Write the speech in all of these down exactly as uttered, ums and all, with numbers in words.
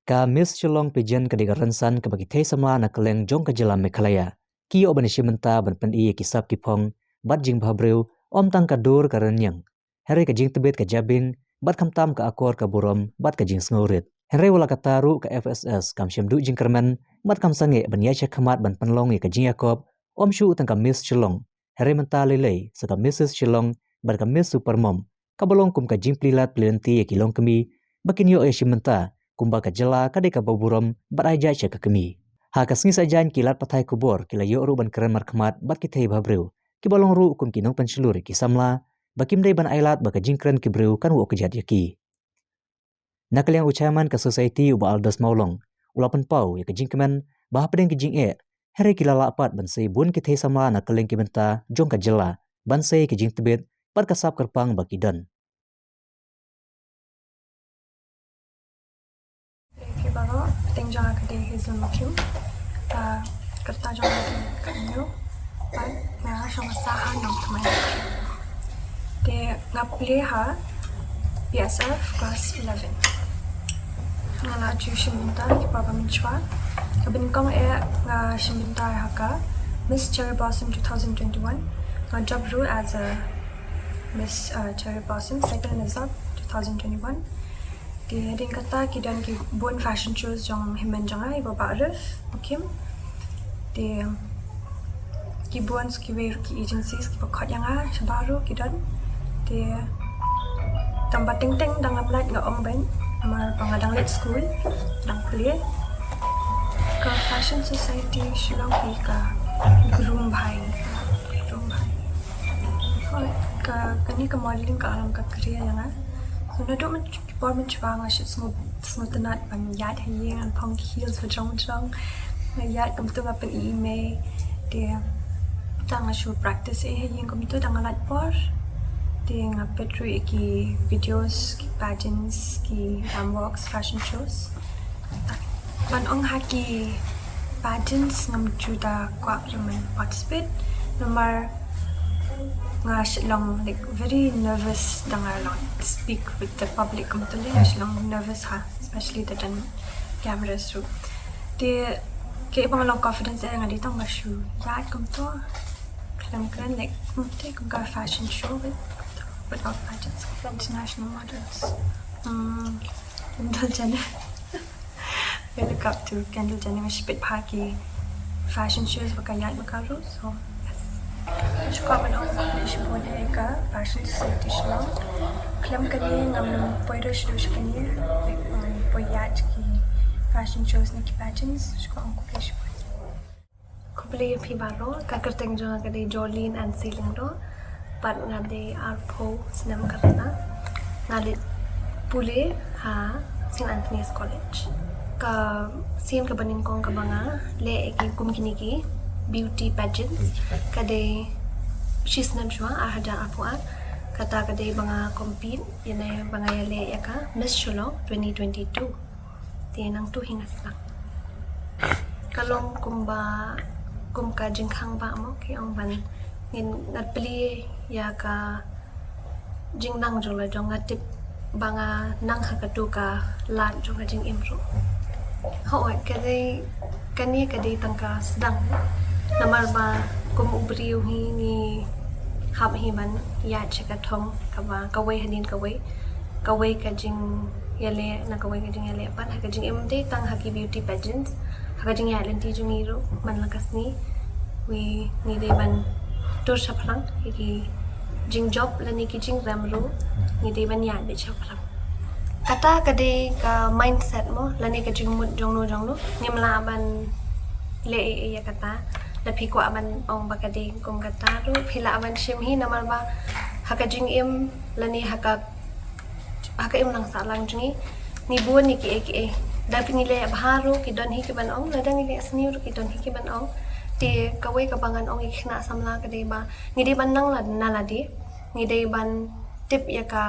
Ka Miss Shillong Pageant ka dei ka rynsan kaba ki thei samla na kylleng jong ka jylla Meghalaya ki ïoh ban ïashim bynta ban pyni ïa ki sap ki phong bad jingbhabriew, ym tang ka dur ka rynïeng, hynrei ka jingtbit ka jabieng bad khamtam ka akor ka burom bad ka jingsngewrit. Hynrei wat la katta ruh ka F S S kam shym duh jingkyrmen bad kam sangeh ban ïaid shakhmat ban pynlong ïa ka jingïakop, ym shuh tang ka Miss Shillong, hynrei mynta lei lei sa ka Missus Shillong bad ka Miss Super Mom, kaba long kum ka jingplie lad plie lynti ïa ki longkmie ba kin ïoh ïashim bynta kumba ka jylla ka dei kaba burom bad ai jait sha ka kmie. Ha ka sngi Saitjaiñ ki lad pathai khubor ki la ïoh ruh ban kren markhmat bad ki thei bhabriew kiba long ruh kum ki nongpynshlur ïa ki samla ba kim dei ban ailad ba ka jingkren ki briew kan ïoh kjat ïa ki. Na ka liang u chairman ka society u Bah Aldous Mawlong u la pynpaw ïa ka jingkmen ba hapdeng ki jingeh, hynrei ki la lah pat ban sei bun ki thei samla na kylleng ki bynta jong ka jylla ban sei ki jingtbit bad ka sap kyrpang ba ki don. Te baroh, kyrteng jong nga ka dei Hazel Mukim. Ka kyrteng jong nga ka dei Kanyo. Bad nga shong ha Nongthymmai. Te nga plie ha P S F class eleven. Nga la ju shim bynta ki por ba mynshuwa. Kaba nyngkong eh nga shim bynta ha ka Miss Cherry Blossom two thousand twenty-one. Nga jop ruh as a Miss, uh, Cherry Blossom, second runners up two thousand twenty-one. Te hadien kata ki don ki bun fashion shows jong hynmen jong nga, i Bah Arif Mukim. Te ki bun kiwei ki agencies kiba khot ïa nga shabar ruh ki don. Te tang ba teng teng dang ngam lait nga ong ban, namar ba nga dang leit skul, dang plie. Ka Fashion Society Shillong hi ka groom bha, groom bha. Hooid, ka, kane ka modeling ka long ka career ïa nga. So naduh myn, por mynshuwa nga shait sngew, sngewtynnat ban ïaid ha ïing, ban phong ki heels ba jrong jrong. Nga ïaid kumto, nga pyni i mei. Te tang nga shu practice eh ha ïing kumto tang nga lait por. Te nga peit ruh ïa ki videos, ki pageants, ki glam walks, fashion shows. Ban ong ha ki pageants ngam ju da kwah ruh ban participate, namar nga shait long, like, very nervous da nga long speak with the public kumto, nga shait long nervous ha, especially da don cameras ruh. Te kaei ba nga long confidence eh, nga dei tang ba shu ïaid kumto. Khlem kren, like, kumto kum ka fashion show with, with all pageants, international models. Hmm, Kendall Jenner. I look up to Kendall Jenner, nga shait peit bha ki fashion shows ba ka ïaid ba ka ruh, so yes. Shu kwah ban ong khublei shibun ha ka Fashion Society Shillong. Khlem kane ngam poi ruh shuh sha kane, like, ngam poi ïaid ki fashion shows ne ki pageants. Shu kwah ong khublei shibun. Khublei ïa phi baroh, ka kyrteng jong nga ka dei Jolene Ann Seeling Roh, bad nga dei arphew snem ka rta. Nga leit pule ha Saint Anthony's College. Ka sien kaba nyngkong kaba nga leh ïa ki kum kine ki beauty pageants ka dei shi snem shuwa, ar hajar arphew ar. Kata ka dei ba nga compete ïa ne ba nga ïaleh ïa ka Miss Shillong twenty twenty-two. Te nangtu hi nga sdang. Ka long kumba, kum ka jingkhang ba mo, ki ong ban ngin ngat plie ïa ka jingnang jong la jong, nga tip ba nga nang ha katu ka lad jong ka jingim ruh. Hooid, ka dei, kane ka dei tang ka sdang. Namar ba kum u briew hi ngi hap hi ban ïaid sha ka thong kaba kawei hadien kawei. Kawei ka jingïaleh na kawei ka jingïaleh pat ha ka jingim, ym dei tang ha ki beauty pageants, ha ka jingïaid lynti jong ngi ruh man la ka sngi. Ngi, ngi dei ban tur shaphrang ïa ki jingjop lane ki jingrem ruh, ngi dei ban ïaid beit shaphrang. Kata ka dei ka mindset mo, lane ka jingmut jong no jong no. Ngim lah ban leh ei ei ïa kata. Lada phi kwah ban ong ba ka dei kum kata ruh, phi lah ban shim hi, namar ba ha ka jingim lane ha ka, ha ka imlang sahlang jong ngi, ngi bun ïa kiei kiei. Lada ngi leh bha ruh ki don hi ki ban ong, lada ngi leh sniew ruh ki don hi ki ban ong. Te kawei kaba ngan ong ïa ki khynnah samla ka dei ba ngi dei ban nang la, na lade, ngi dei ban tip ïa ka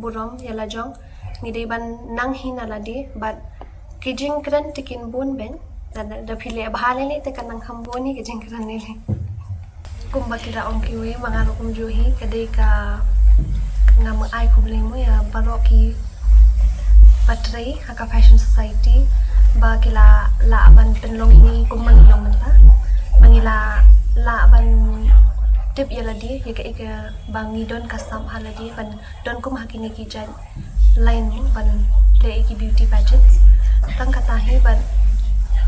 burom ïa la jong, ngi dei ban nang hi na lade, bad ki jingkren te kin bun beiñ. Lada, lada phi leh bha lei lei te kan nang kham bun hi ki jingkren lei lei. Kumba ki la ong kiwei, ma nga ruh kumjuh hi, ka dei ka, ngam ai khublei mo ïa baroh ki Ba trei ha ka Fashion Society ba ki la lah ban pynlong ïa ngi kum ba ngi long mynta, ba ngi la lah ban tip ïa lade ïa kaei kaba ngi don ka sap ha lade ban don kum ha kine ki jait line ban leh ïa ki beauty pageants. Tang kata hi bad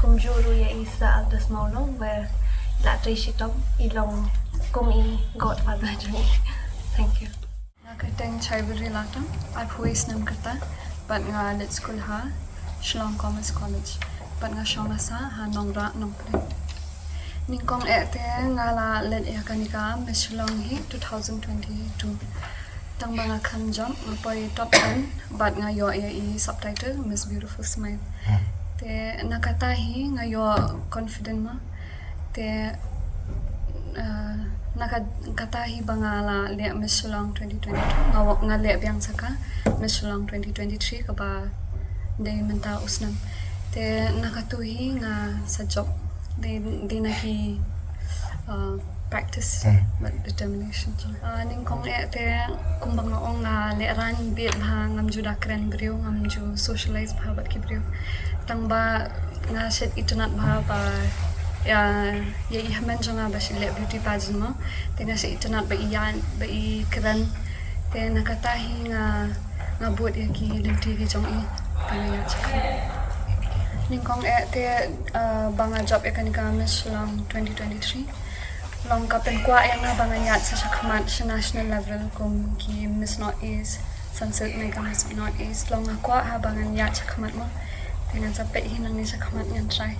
kumjuh ruh ïa i Sir Aldous Mawlong ba la trei shitom, i long kum i godfather jong ngi. Thank you. Nga kyrteng Chaiwiri Latang, arphew snem kata, bad nga leit skul ha Shillong Commerce College, bad nga shong nga sah ha Nongrah Nongpdeng. Nyngkong eh te nga la leit ïa kane ka Miss Shillong hi two thousand twenty-two. Tang ba nga kham jop, nga poi top ten, bad nga ïoh ïa i subtitle Miss Beautiful Smile. Te na kata hi nga ïoh confident ma. Te, uh, na ka-, kata hi ba nga la leh Miss Shillong twenty twenty-two, nga wa-, nga leh biang sa ka Miss Shillong twenty twenty-three kaba dei mynta u snem. Te na katu hi nga sa jop. Dei, dei na ki, uh, practice bad determination. Uh, nyngkong eh te kumba nga ong nga lehraiñ bit bha, ngam ju da kren briew, ngam ju socialize bha bad ki briew. Tang ba nga shet itynnad bha ba ïa, ïa i hynmen jong nga ba shu leh beauty pageant mo. Te nga shet itynnad ba i ïaid, ba i kren. Te na kata hi nga, nga bud ïa ki lynti ki jong i ba nga ïaid shakhmat. Nyngkong eh te, uh, ba nga jop ïa kane ka Miss Shillong twenty twenty-three, long ka pynkwah ïa nga ba ngan ïaid sa shakhmat sha national level kum ki Miss North East, Sunsilk Mega Miss North East. Long nga kwah ha ba ngan ïaid shakhmat mo. Te ngan sa peit hi nangne shakhmat ngan try.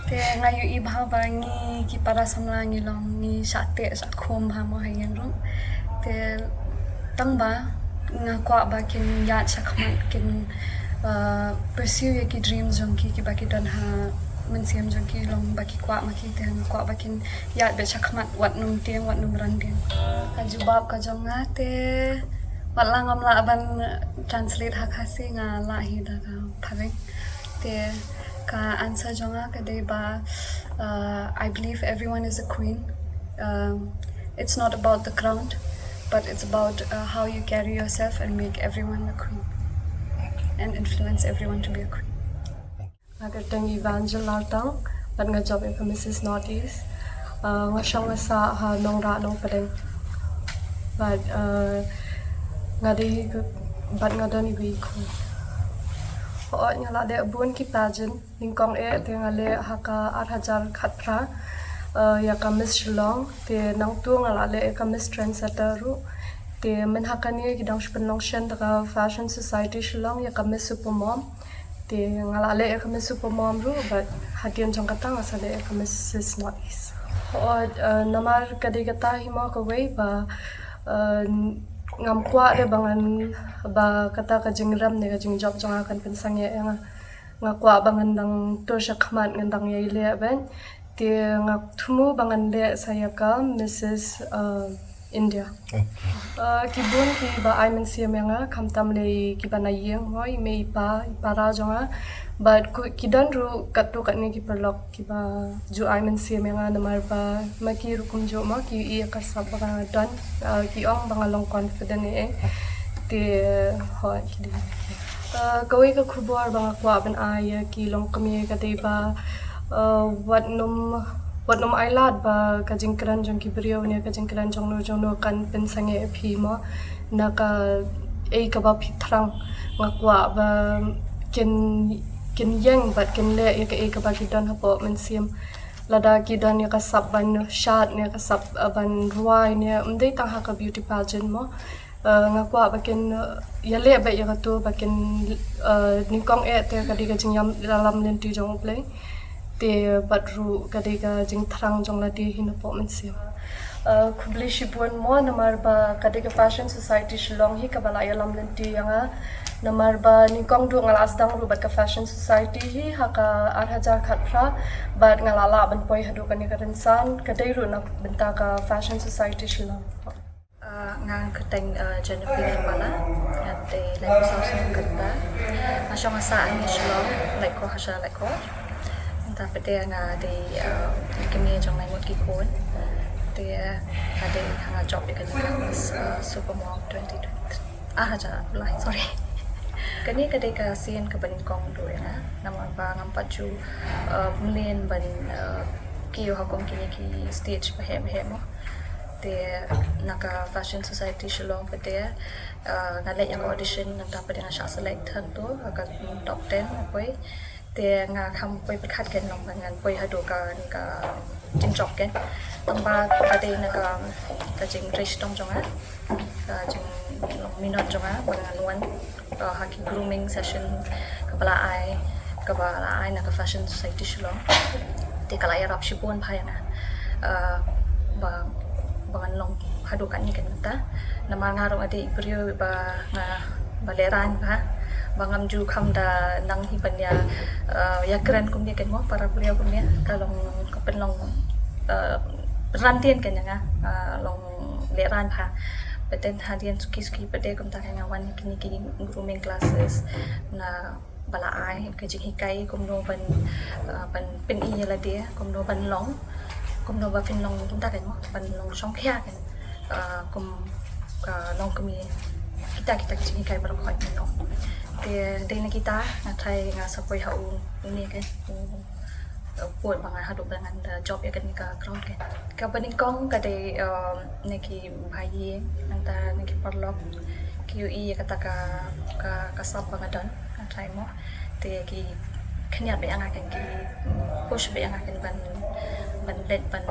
Te nga ïohi bha ba ngi ki para samla ngi long ngi shah teh shah khum bha mo ha ïing ruh. Te tang ba nga kwah ba kin ïaid shakhmat, kin, uh, pursue ïa ki dreams jong ki, kiba ki don ha mynsiem jong ki, long ba ki kwah ma ki. Te nga kwah ba kin ïaid beit shakhmat wat nym tieng wat nym rang tieng. Ka jubab ka jong nga te, wat la ngam lah ban translate ha Khasi, nga lah hi da ka phareng. Te ka answer jong nga ka dei ba, uh, I believe everyone is a queen. Um, it's not about the crown, but it's about, uh, how you carry yourself and make everyone a queen and influence everyone to be a queen. Nga kyrteng Evangel Lartang, bad nga jop ïa ka Missus North East. Uh, nga shong nga sah ha Nongrah Nongpdeng. Bad, uh, nga dei, bad nga don iwei i khun. Hooid nga la leh bun ki pageant, nyngkong eh te nga leh ha ka ar hajar khatphra, uh, ïa ka Miss Shillong, te nangta nga la leh ïa ka Miss Trendsetter ruh. Te mynta ha kane ki dang shu pynlong shen da ka Fashion Society Shillong ïa ka Miss Supermom. Te nga la leh ïa ka Miss Supermom ruh, bad hadien jong kata nga sa leh ïa ka Missus North East. Hooid, uh, namar ka dei kata hi mo kawei ba, uh, ngam kwah de ba ngan, ba kata ka jingrem ne ka jingjop jong nga kan pynsangeh ïa nga. Nga kwah ba ngan dang tur shakhmat, ngan dang ïai leh beit. Te nga thmu ba ngan leh sa ïa ka Missus, uh, India. Okay. Uh, ki bun kiba ai mynsiem ïa nga, khamtam lei kiba na ïing, mo, i mei i pa, i para jong nga. Bad ki don ruh katto katne ki paralok kiba ju ai mynsiem ïa nga, namar ba ma ki ruh kumjuh mo, ki ïohi ïa ka sap ba nga don, uh, ki ong ba nga long confident eh. Te, hooid, ki dei. Uh, kawei ka khubor ba nga kwah ban ai ïa ki longkmie ka dei ba, uh, wat nym, wat nym ailad ba ka jingkren jong ki briew ne ka jingkren jong no jong no kan pynsangeh ïa phi mo, na kaei kaba phi thrang. Nga kwah ba kin, kin ïeng bad kin leh ïa kaei kaba ki don hapoh mynsiem. Lada ki don ïa ka sap ban shad ne ka sap, uh, ban rwai ne, ym dei tang ha ka beauty pageant mo. Uh, nga kwah ba kin, uh, ïaleh beit ïa katu, ba kin, uh, nyngkong eh te ka dei ka jingïalam lynti jong U Blei. Te bad ruh ka dei ka jingthrang jong lade hi napoh mynsiem. Uh, khublei shibun mo, namar ba ka dei ka Fashion Society Shillong hi kaba la ïalam lynti ïa nga. Namar ba nyngkong duh nga la sdang ruh bad ka Fashion Society hi ha ka ar hajar khatphra, bad nga la lah ban poi haduh kane ka rynsan, ka dei ruh na bynta ka Fashion Society Shillong. Ah, nga kyrteng, ah, Jennifer Nirmala, nga dei laiphew saw snem kyrta. Nga shong nga sah hangne Shillong, Laitkor, hajar Laitkor. Mynta pat te nga dei, ah, kmie jong lai ngut ki khun. Te nga dei, nga jop ïa ka Miss, ah, Supermom twenty twenty-three. Ah, hajar, sorry. Kane ka dei ka sien kaba nyngkong duh ïa nga, namar ba ngam pat ju, uh, mlien ban, uh, kiew ha kum kine ki stage ba heh ba heh mo. Te na ka Fashion Society Shillong pat te, uh, nga leit ïa ka audition, nangta pat nga shah select hangto ha ka top ten nga poi. Te nga kham poi pyrkhat kein long ba ngan poi haduh kane ka jingjop kein. Tangba ka dei na ka, ka jingtrei shitom jong nga, ka jinglong minot jong nga ba ngan wan, uh, ha ki grooming session kaba la ai, kaba la ai na ka Fashion Society Shillong. Te ka la ïarap shibun bha ïa nga, uh, ba, ba ngan long haduh katne ka mynta. Namar nga ruh nga dei i briew ba nga, ba lehraiñ bha, ba ngam ju kham da nang hi ban ïa, uh, ïakren kumne kein mo, para briew kumne, ka long, ka pynlong, uh, pynran dien kein ïa nga, uh, long lehraiñ bha. But then hadien suki suki pat te kumta kein nga wan kine ki grooming classes na ba la ai ka jinghikai kumno ban, uh, ban pyni ïa lade, kumno ban long, kumno ba phin long kumta kein mo, ban long shongkhia kein, uh, kum ka longkmie, kita kita ki jinghikai baroh khoit mo. Te dei na kita nga trai nga sa poi ha u, une kein u, uh, pud ba nga haduh ba ngan da jop ïa kane ka ground kein. Kaba nyngkong ka dei, um, na ki bha ïing, nangta na ki paralok ki ïohi ïa kata ka, ka, ka sap ba nga don, nga trai mo. Te ki khyndiat beit ïa nga kein, ki push beit ïa nga kein ban, ban leit ban,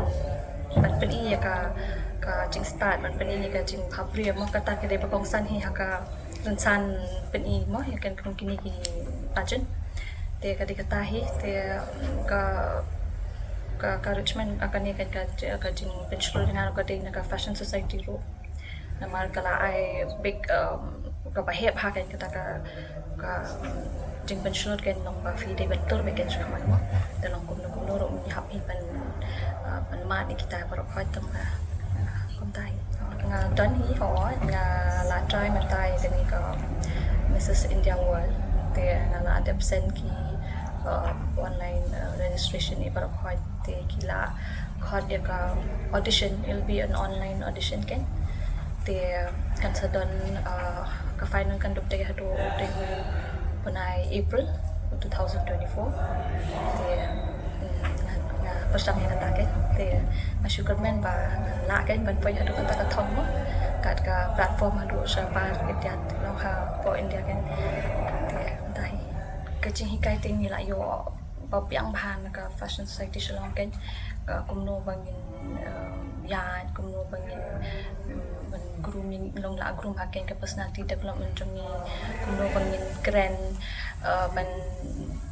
ban pyni ïa ka, ka jingstad, ban pyni ïa ka jingbhabriew mo, kata ka dei ba kongsan hi ha ka rynsan pyni mo ïa kein kum kine ki pageant. Te ka dei kata hi, te ka, ka, ka Richmond, ah, kane kein ka, ka jingpynshlur ïa nga ruh ka dei na ka Fashion Society ruh. Namar ka la ai beit, um, kaba heh bha kein kata ka, ka, um, jingpynshlur kein long ba phi dei ban tur beit kein shakhmat mo. Te long kumno kumno ruh ngi hap hi ban, uh, ban mad ïa kita baroh khoit tang ba, uh, kumta hi. Nga don hi hooid, nga la try mynta ïa kane ka Missus India World. Te nga la dep send ki, uh, online, uh, registration ïa baroh khoit. Te ki la khot ïa ka audition, it'll be an online audition kein. Te kan sa don, uh, ka final kan dup dei haduh u dei u bnai April two thousand twenty-four. Te, mm, nga, nga pyrshang ïa kata kein. Te nga shu kyrmen ba lah kein ban poi haduh kata ka thong mo. Kat ka platform haduh shabar India, long hapoh India kein. Te mynta hi ka jinghikai te ngi la ïoh ba biang bha na ka Fashion Society Shillong kein, ka kumno ba ngin, eh, ïaid, kumno ba ngin, mm, ban grooming, long la groom ha kein ka personality development jong ngi, kumno ba ngin kren, eh, ban,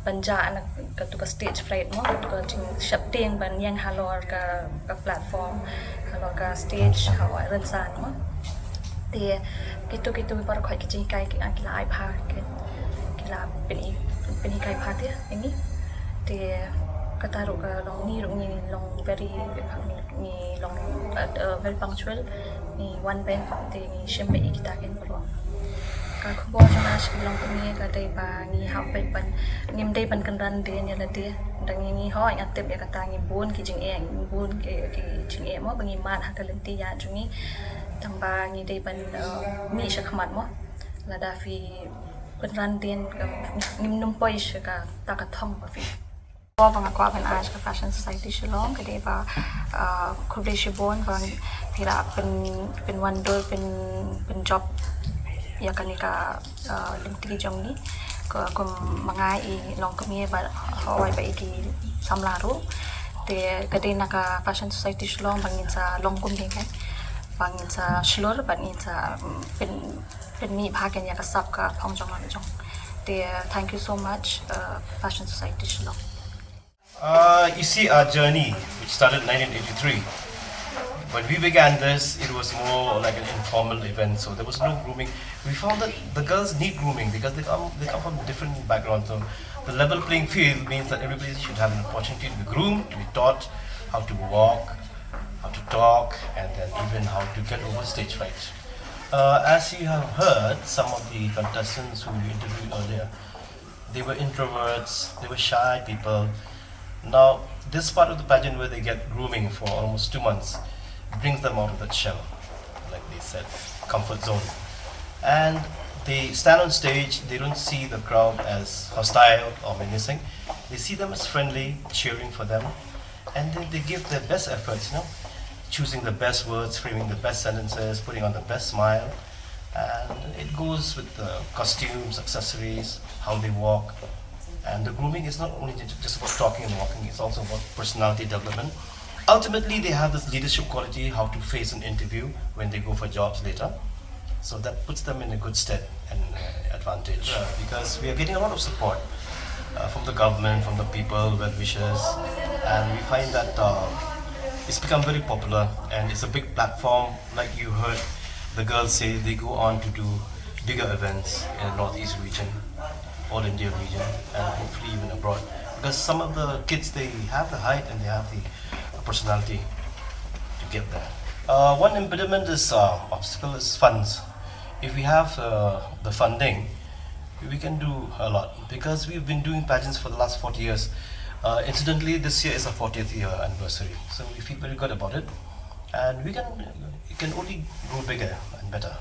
ban jah na katu ka stage fright mo, katu ka jingsheptieng ban ïeng halor ka, ka platform, halor ka stage, halor rynsan mo. Te kitu kitu baroh khoit ki jinghikai ki, ki la ai bha ki, ki la pyni, pynhikai bha te ïa ngi. Te kata ruh ka long ngi ruh ngi long very, ngi long, uh, uh, very punctual, ngi wan beit te ngi shim beit ïa kita kein baroh. Ka khubor jong nga sha ki longkmie ka dei ba ngi hap beit ban, ngim dei ban kynran dien ïa lade. Dang ngi, ngi hooid nga tip ïa kata ngi bun ki jingeh, ngi bun ki, ki jingeh mo ba ngi mad ha ka lynti ïaid jong ngi. Tang ba ngi dei ban, eh, mih shakhmat mo. Lada phi pynran dien ka, ngim nym poi sha kata ka thong ba phi. Ba nga kwah ban ai sha ka Fashion Society Shillong ka dei ba, eh, khublei shibun ba phi la pyn, pynwandur, pyn, pynjop ïa kane ka, eh, lynti jong ngi. Ka kum ma nga i longkmie bad hooid ba i ki samla ruh. Te ka dei na ka Fashion Society Shillong ba ngin sa long kumne kein. Ba ngin sa shlur bad ngin sa, mm, pyn, pynmih bha kein ïa ka sap ka phong jong ngi jong. Te, thank you so much, uh, Fashion Society Shillong. Uh, you see, our journey, which started in nineteen eighty-three, when we began this, it was more like an informal event, so there was no grooming. We found that the girls need grooming because they come, they come from different backgrounds. So the level playing field means that everybody should have an opportunity to be groomed, to be taught how to walk, how to talk, and then even how to get over stage fright. Uh, as you have heard, some of the contestants who we interviewed earlier, they were introverts, they were shy people. Now, this part of the pageant where they get grooming for almost two months brings them out of that shell, like they said, comfort zone. And They stand on stage, they don't see the crowd as hostile or menacing. They see them as friendly, cheering for them, and they, they give their best efforts, you know, choosing the best words, framing the best sentences, putting on the best smile. And it goes with the costumes, accessories, how they walk. And the grooming is not only ju- just about talking and walking, it's also about personality development. Ultimately, they have this leadership quality, how to face an interview when they go for jobs later. So that puts them in a good stead and uh, advantage uh, because we are getting a lot of support uh, from the government, from the people, well wishers, and we find that uh, it's become very popular and it's a big platform. Like you heard the girls say, they go on to do bigger events in the Northeast region, all India region, and hopefully even abroad. Because some of the kids, they have the height and they have the personality to get there. Uh, one impediment is uh, obstacle is funds. If we have uh, the funding, we can do a lot because we've been doing pageants for the last forty years. Uh, incidentally, this year is our fortieth year anniversary, so we feel very good about it, and we can it can only grow bigger and better.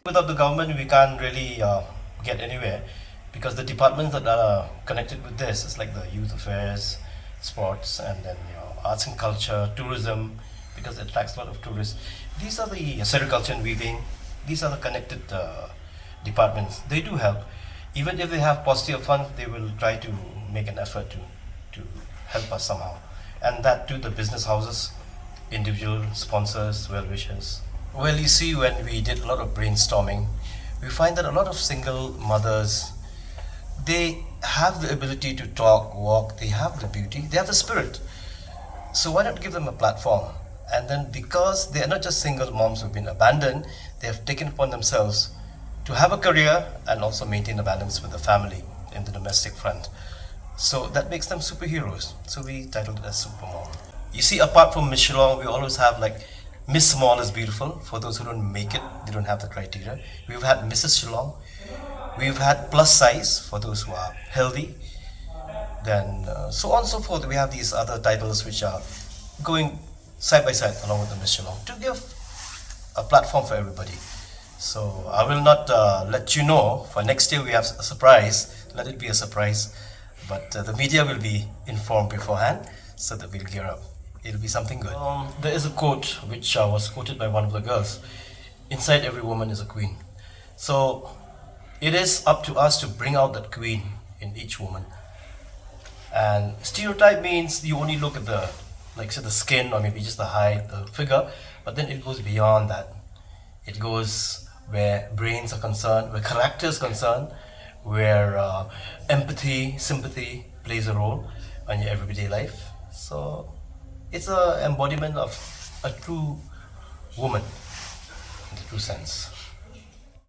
Without the government, we can't really uh, get anywhere because the departments that are connected with this is like the youth affairs, sports, and then you know, arts and culture, tourism, because it attracts a lot of tourists. These are the sericulture and weaving. These are the connected uh, departments. They do help. Even if they have positive funds, they will try to make an effort to, to help us somehow. And that too, the business houses, individual sponsors, well wishers. Well, you see, when we did a lot of brainstorming, we find that a lot of single mothers, they have the ability to talk, walk, they have the beauty, they have the spirit. So why not give them a platform? And then, because they are not just single moms who've been abandoned, they have taken upon themselves to have a career and also maintain a balance with the family in the domestic front. So that makes them superheroes. So we titled it as Supermom. You see, apart from Miss Shillong, we always have like Miss Small is beautiful. For those who don't make it, they don't have the criteria. We've had Missus Shillong. We've had plus size for those who are healthy. Then uh, so on and so forth. We have these other titles which are going side by side along with the Miss Shillong to give a platform for everybody. So I will not uh, let you know. For next year, we have a surprise. Let it be a surprise. But uh, the media will be informed beforehand so that we'll gear up. It'll be something good. Um, there is a quote which uh, was quoted by one of the girls: "Inside every woman is a queen." So it is up to us to bring out that queen in each woman. And stereotype means you only look at the, like, say, the skin or maybe just the height, the figure, but then it goes beyond that. It goes where brains are concerned, where character is concerned, where uh, empathy, sympathy plays a role in your everyday life. So it's a embodiment of a true woman in the true sense.